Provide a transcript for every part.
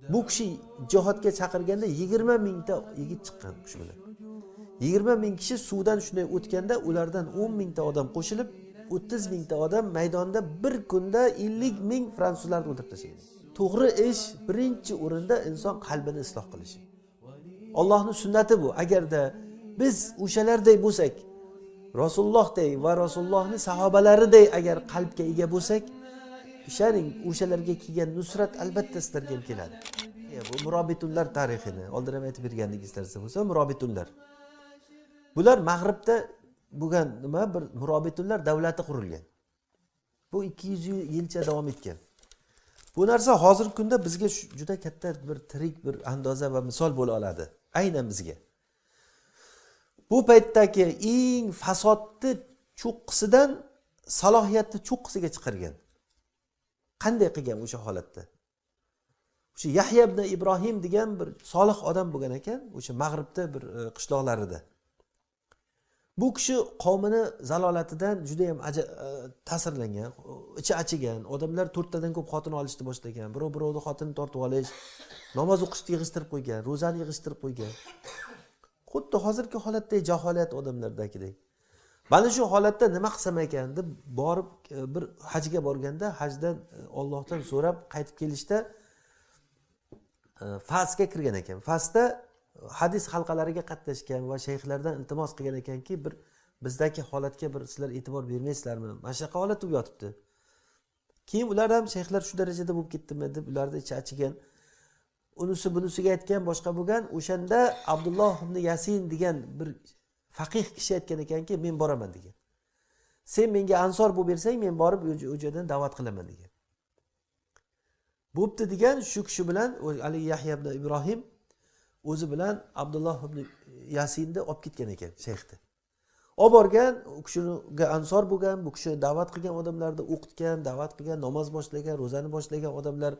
Bu kishi jihodga chaqirganda 20 mingta yigit chiqqan u kishi bilan. 20 ming kishi suvdan shunday o'tganda ulardan 10 mingta odam qo'shilib 30 mingta odam maydonda bir kunda 50 ming fransuzlarni o'ldirib tashlagan. To'g'ri ish birinchi o'rinda inson qalbini isloh qilishi. Allohning sunnati bu. Agarda biz o'shalarday bo'lsak, Rasulullohday va Rasulullohning sahobalaridek agar qalbga ega bo'lsak, ishoning, o'shalarga kelgan nusrat albatta sizlarga ham keladi. Bu murobitunlar tarixini oldin ham aytib bergandik, esingizda bo'lsa, murobitunlar. Bular Mag'ribda bo'lgan nima bir murobitunlar davlati qurilgan. Bu 200 yilcha davom etgan. Bu narsa hozirgi kunda bizga juda katta bir tirik bir andoza va misol bo'la oladi. Aynan bizga. Bu paytdagi eng fasodni cho'qqisidan salohiyatni cho'qqisiga chiqargan. Qanday qilgan o'sha holatda? O'sha Yahya ibn Ibrohim degan bir solih odam bo'lgan ekan, o'sha Mag'ribda bir qishloqlarida. Bu kishi qavmini zalolatidan juda ham ta'sirlangan, ichi achigan, odamlar to'rttadan ko'p xotin olishni boshlagan, birov birovni xotinini tortib olish, namoz o'qishni yig'ishtirib qo'ygan, ro'zani yig'ishtirib qo'ygan. Xuddi hozirgi holatdagi jaholat odamlardagidek. Mana shu holatda nima qilsam ekan deb borib bir hajga borganda, hajdan Allohdan so'rab qaytib kelishda Fasga kirgan ekan. Fasda hadis halqalariga qatnashgan va shayxlardan iltimos qilgan ekanki, bir bizdagi holatga bir sizlar e'tibor bermaysizlarmi? Mana shunaqa holat bo'lib yotibdi. Keyin ular ham shayxlar shu darajada bo'lib ketdimi deb ularni ichi achigan. Unisi bunisiga aytgan, boshqa bo'lgan. O'shanda Abdulloh ibn Yasin degan bir faqih kishi aytgan ekanki, men boraman degan. Sen menga ansor bo'lib bersang, men borib u joydan da'vat qilaman degan. Bo'pti degan shu kishi bilan Ali Yahya ibn Ibrohim o'zi bilan Abdulloh ibn Yasinni olib ketgan ekan shayxni. Olib borgan, u kishiga ansor bo'lgan, bu kishi da'vat qilgan odamlarni o'qitgan, da'vat qilgan, namoz boshlagan, ro'zani boshlagan odamlar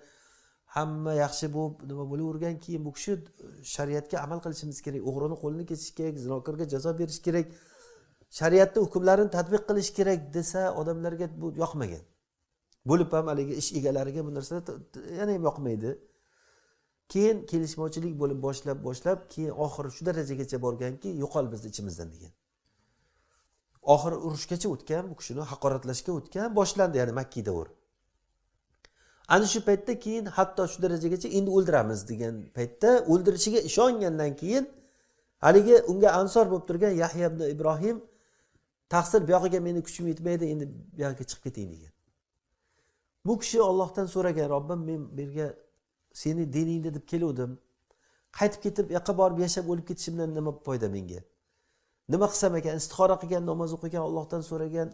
hamma yaxshi bo'lib nima bo'lavergan. Keyin bu kishi shariatga amal qilishimiz kerak, o'g'rini qo'lini kesish kerak, zinokorga jazo berish kerak, shariatning hukmlarini tatbiq qilish kerak desa odamlarga bu yoqmagan. Bo'lib ham haligi ish egalariga bu narsa yana ham yoqmaydi. Keyin kelishmovchilik bo'lib boshlab keyin oxiri shu darajagacha borganki, yo'qol bizni ichimizdan degan. Oxiri urushgacha o'tgan, bu kishini haqoratlashga o'tgan, boshlandi, ya'ni Makki davr. Ana shu paytda keyin hatto shu darajagacha endi o'ldiramiz degan paytda o'ldirishiga ishongandan keyin haligi unga ansor bo'lib turgan Yahya ibn Ibrohim taqsir bu yog'iga meni kuchim yetmaydi, endi bu yoqqa chiqib keting degan. Bu kishi Allohdan so'ragan, Robbim men bu yerga seni diningni deb keluvdim. Qaytib ketib, yoqqa borib yashab o'lib ketishimdan nima foyda menga? Nima qilsam ekan? Istixora qilgan, namoz o'qigan, Allohdan so'ragan.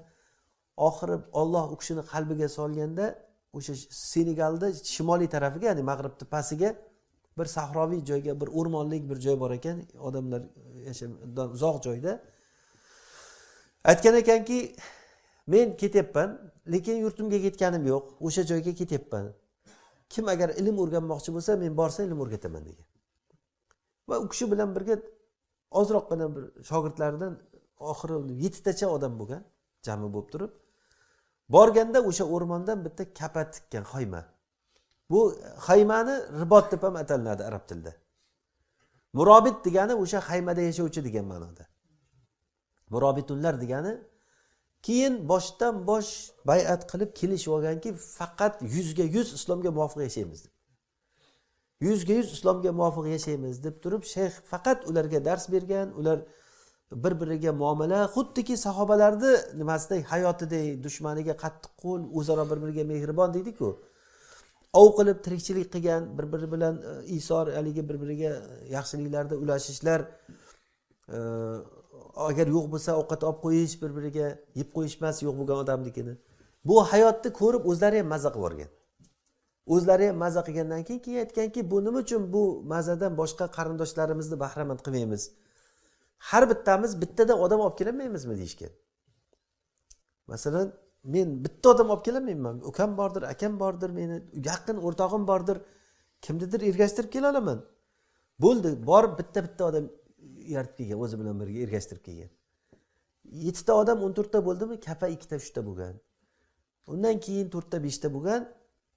Oxiri Alloh u kishini qalbiga solganda o'sha Senegalda shimoliy tarafiga, ya'ni Mag'ribning pastiga bir sahroviy joyga, bir o'rmonlik bir joy bor ekan, odamlar yashagan uzoq joyda. Aytgan ekanki, men ketyapman, lekin yurtimga ketganim yo'q, o'sha joyga ketyapman. Kim agar ilm o'rganmoqchi bo'lsa, men borsa ilm o'rgataman degan. Va u kishi bilan birga ozroqgina bir shogirdlaridan oxiri 7 tacha odam bo'lgan, jami bo'lib turib. Borganda o'sha o'rmondan bitta kapa tikkan xayma. Bu xaymani ribot deb ham ataladi arab tilida. Murobit degani o'sha xaymada yashovchi degan ma'noda. Murobitunlar degani keyin boshdan bosh bay'at qilib kelishib olganki, faqat 100% islomga muvofiq yashaymiz deb. 100% islomga muvofiq yashaymiz deb turib, shayx faqat ularga dars bergan, ular bir-biriga muomala, xuddiki sahobalarni nimasidek, hayotidek, dushmaniga qattiq qo'l, o'zaro bir-biriga mehribon deydi-ku. Ov qilib tirikchilik qilgan, bir-biri bilan isor, haligi bir-biriga yaxshiliklarda ulashishlar, agar yo'q bo'lsa ovqat olib qo'yish, bir-biriga yeb qo'yish emas yo'q bo'lgan odamnikini. Bu hayotni ko'rib o'zlari ham maza qilib yuborgan. O'zlari ham maza qilgandan keyin aytganki, bu nima uchun bu mazadan boshqa qarindoshlarimizni bahramand qilmaymiz? Har bittamiz bittadan odam olib kelolmaymizmi deyishgan. Masalan, men bitta odam olib kelolmayman. Ukam bordir, akam bordir, meni yaqin o'rtog'im bordir. Kimnidir ergashtirib kela olaman. Bo'ldi, borib bitta-bitta odam yaratib kelgan, o'zi bilan birga ergashtirib kelgan. 7 ta odam 14 ta bo'ldimi? Kapa 2 ta 3 ta bo'lgan. Undan keyin 4 ta 5 ta bo'lgan.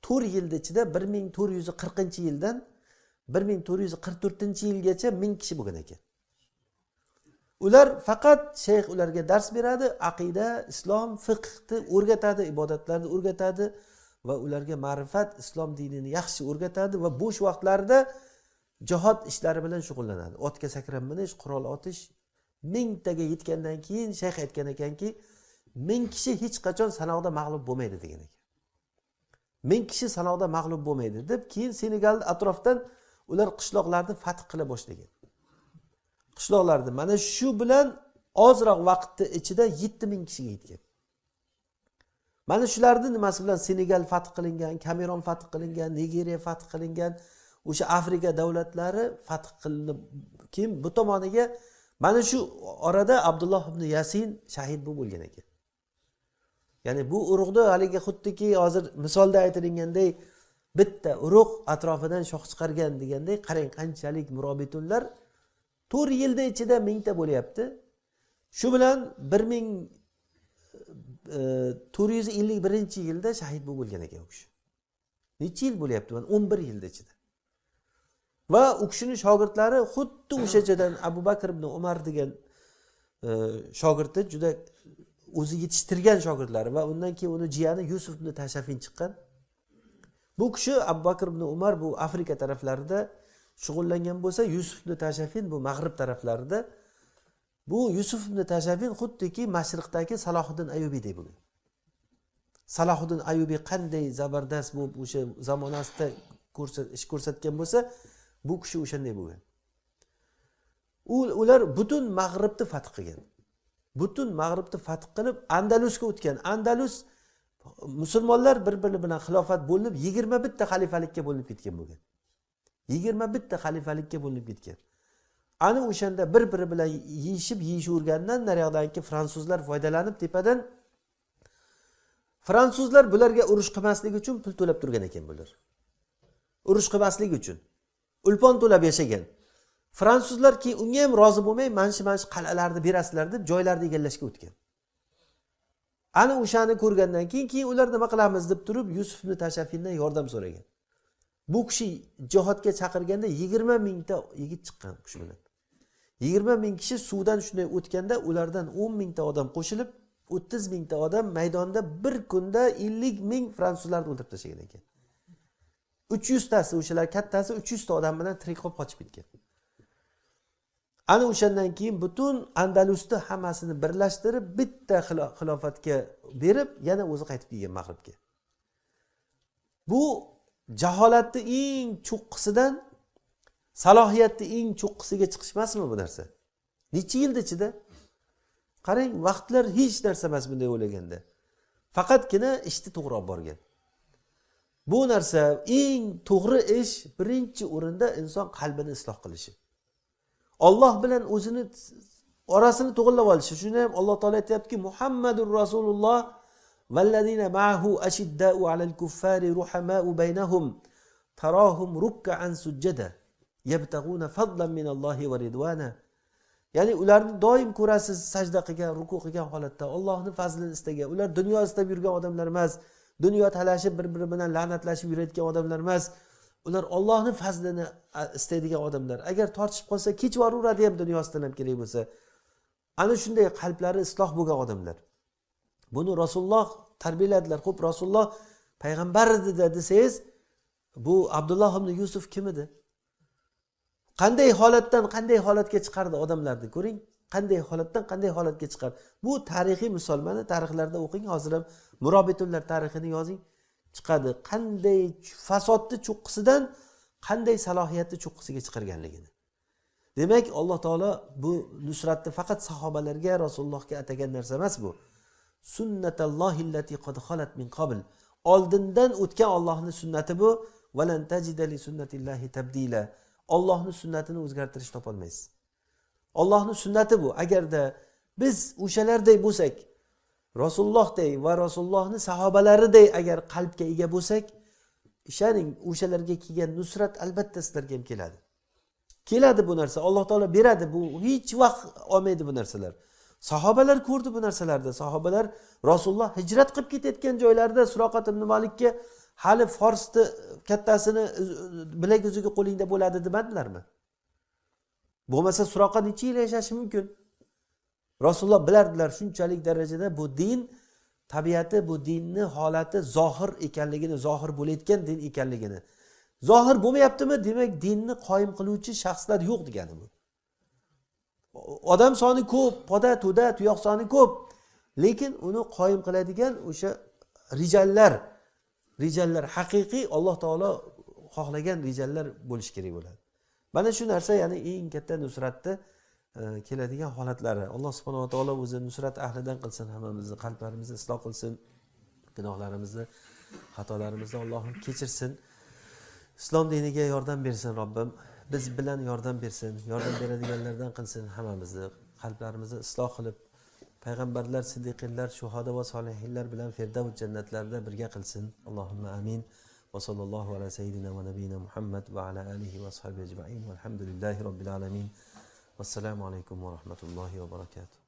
4 yil ichida 1440-yildan 1444-yilgacha 1000 kishi bo'lgan ekan. Ular faqat shayx ularga dars beradi, aqida, islom, fiqhni o'rgatadi, ibodatlarni o'rgatadi va ularga ma'rifat, islom dinini yaxshi o'rgatadi va bo'sh vaqtlarida jihod ishlari bilan shug'ullanadi. Otga sakrab minish, qurol otish. 1000 taga yetgandan keyin shayx aytgan ekanki, 1000 kishi hech qachon sanoqda mag'lub bo'lmaydi degan ekan. 1000 kishi sanoqda mag'lub bo'lmaydi deb keyin Senegal atrofdan ular qishloqlarni fath qila boshlagan. Qishloqlarni mana shu bilan ozroq vaqtni ichida 7000 kishiga yetgan. Mana shularni nimasi bilan Senegal fath qilingan, Kamerun fath qilingan, Nigeriya fath qilingan, o'sha Afrika davlatlari fath qilinib, keyin bu tomoniga mana shu orada Abdulloh ibn Yasin shahid bo'lib o'lgan ekan. Ya'ni bu urug'da haligi xuddiki hozir misolda aytilinganday bitta urug' atrofidan shox chiqargan deganday, qarang qanchalik murobitunlar 4 yilda ichida 1000 ta bo'lyapti. Shu bilan 1451-yilda shahid bo'lib o'lgan ekan u kishi. Necha yil bo'lyapti? Mana 11 yilda ichida. Va u kishining shogirdlari xuddi o'sha joydan Abu Bakr ibn Umar degan shogirdi, juda o'zi yetishtirgan shogirdlari va undan keyin uni jiyani Yusuf ibn Tashafin chiqqan. Bu kishi Abu Bakr ibn Umar bu Afrika taraflarida shug'ullangan bo'lsa, Yusuf ibn Tashafin bu Mag'rib taraflarida. Bu Yusuf ibn Tashafin xuddiki Mashriqdagi Salohiddin Ayubiydek bo'lgan. Salohiddin Ayubiy qanday zabardast bo'lib o'sha zamonasida ish ko'rsatgan bo'lsa, bu kishi o'shanday bo'lgan. Ular butun Mag'ribni fath qilgan. Butun Mag'ribni fath qilib Andalusga o'tgan. Andalus musulmonlar bir-biri bilan xilofat bo'linib 21 ta xalifalikka bo'linib ketgan bo'lgan. 21 ta xalifalikka bo'linib ketgan. Ana o'shanda bir-biri bilan yeyishib yeyishavergandan nariyoqdanki fransuzlar foydalanib tepadan fransuzlar bularga urush qilmaslik uchun pul to'lab turgan ekan bular. Urush qilmaslik uchun ulpon to'lab yashagan. Fransuzlar keyin unga ham rozi bo'lmay, mana shu qal'alarni berasizlar deb joylarni egallashga o'tgan. Ana o'shani ko'rgandan keyin ular nima qilamiz deb turib Yusuf ibn Tashafindan yordam so'ragan. Bu kishi jihodga chaqirganda 20 mingta yigit chiqqan kishi bilan. 20 ming kishi suvdan shunday o'tganda ulardan 10 mingta odam qo'shilib 30 mingta odam maydonda bir kunda 50 ming fransuzlarni o'ldirib tashlagan ekan. 300 tasi o'shalar kattasi 300 ta odam bilan tirik qolib qochib ketgan. Ana o'shandan keyin butun Andalusni hammasini birlashtirib bitta xilofatga berib yana o'zi qaytib kelgan Mag'ribga. Bu jaholatni eng cho'qqisidan salohiyatni eng cho'qqisiga chiqish emasmi bu narsa? Necha yilda ichida? Qarang, vaqtlar hech narsa emas bunday o'ylaganda. Faqatgina ishni to'g'ri olib borgan. Bu narsa eng to'g'ri ish, birinchi o'rinda inson qalbini isloh qilishi. Alloh bilan o'zini orasini to'g'rilab olishi. Shuni ham Alloh taolo aytayaptiki, Muhammadur Rasululloh vallazina ma'ahu ashidda'u 'alal kuffari ruhama'u baynahum tarahum ruk'an sujjada yabtag'una fadlan minallohi va ridwana. Ya'ni ularni doim ko'rasiz sajda qilgan, ruku qilgan holatda, Allohning fazlini istagan. Ular dunyo istab yurgan odamlar emas, dunyo talashib bir-biri bilan la'natlashib yurayotgan odamlar emas. Ular Allohning fazlini istaydigan odamlar. Agar tortishib qolsa, kech boraveradi ham dunyosidan ham kerak bo'lsa. Ana shunday qalblari isloh bo'lgan odamlar. Buni Rasululloh tarbiyaladilar. Xo'p, Rasululloh payg'ambar edi desangiz, bu Abdulloh ibn Yusuf kim edi? Qanday holatdan qanday holatga chiqardi odamlarni ko'ring. Qanday holatdan qanday holatga chiqardi. Bu tarixiy misol. Mana tarixlarda o'qing, hozir ham murobitunlar tarixini yozing, chiqadi. Qanday fasodni cho'qqisidan qanday salohiyatni cho'qqisiga chiqarganligini. Demak, Alloh taolo bu nusratni faqat sahobalarga, Rasulullohga atagan narsa emas bu. Sunnatallohillati qad xalat min qabl. Oldindan o'tgan Allohning sunnati bu. Va lan tajida li sunnatillahi tabdila. Allohning sunnatini o'zgartirish topolmaysiz. Allohning sunnati bu. Agarda biz o'shalarday bo'lsak, Rasulullohday va Rasulullohning sahobalariday agar qalbga ega bo'lsak, ishoning, o'shalarga kelgan nusrat albatta sizlarga ham keladi. Keladi bu narsa. Alloh taolo beradi. Bu hech vaqt olmaydi bu narsalar. Sahobalar ko'rdi bu narsalarni. Sahobalar Rasululloh hijrat qilib ketayotgan joylarida Suroqat ibn Malikka Hali forsni kattasini bilak uzugi qo'lingda bo'ladi demadilarmi? Bo'lmasa Suroqa necha yil yashashi mumkin? Rasululloh bilardilar shunchalik darajada bu din tabiati, bu dinni holati zohir ekanligini, zohir bo'layotgan din ekanligini. Zohir bo'lmayaptimi? Demak, dinni qoyim qiluvchi shaxslar yo'q degani bu. Odam soni ko'p, poda, to'da, tuyoq soni ko'p, lekin uni qoyim qiladigan o'sha rijallar haqiqiy Alloh taolo xohlagan rijallar bo'lishi kerak bo'ladi. Mana shu narsa, ya'ni eng katta nusratni keladigan holatlari. Alloh subhanahu va taolo o'zi nusrat ahlidan qilsin hammamizni, qalblarimizni isloh qilsin, gunohlarimizni, xatolarimizni Allohim kechirsin. Islom diniga yordam bersin Robbim. Biz bilan yordam bersin, yordam beradiganlardan qilsin hammamizni. Qalblarimizni isloh qilib, payg'ambarlar, siddiqinlar, shuhada va solihinlar bilan Firdavs jannatlarida birga qilsin. Allohumma amin. Va sallallohu ala sayyidina va nabiyina Muhammad va ala alihi va ashabihi ajmain. Valhamdulillahi robbil alamin. Vassalomu alaykum va rahmatullohi va barakatuh.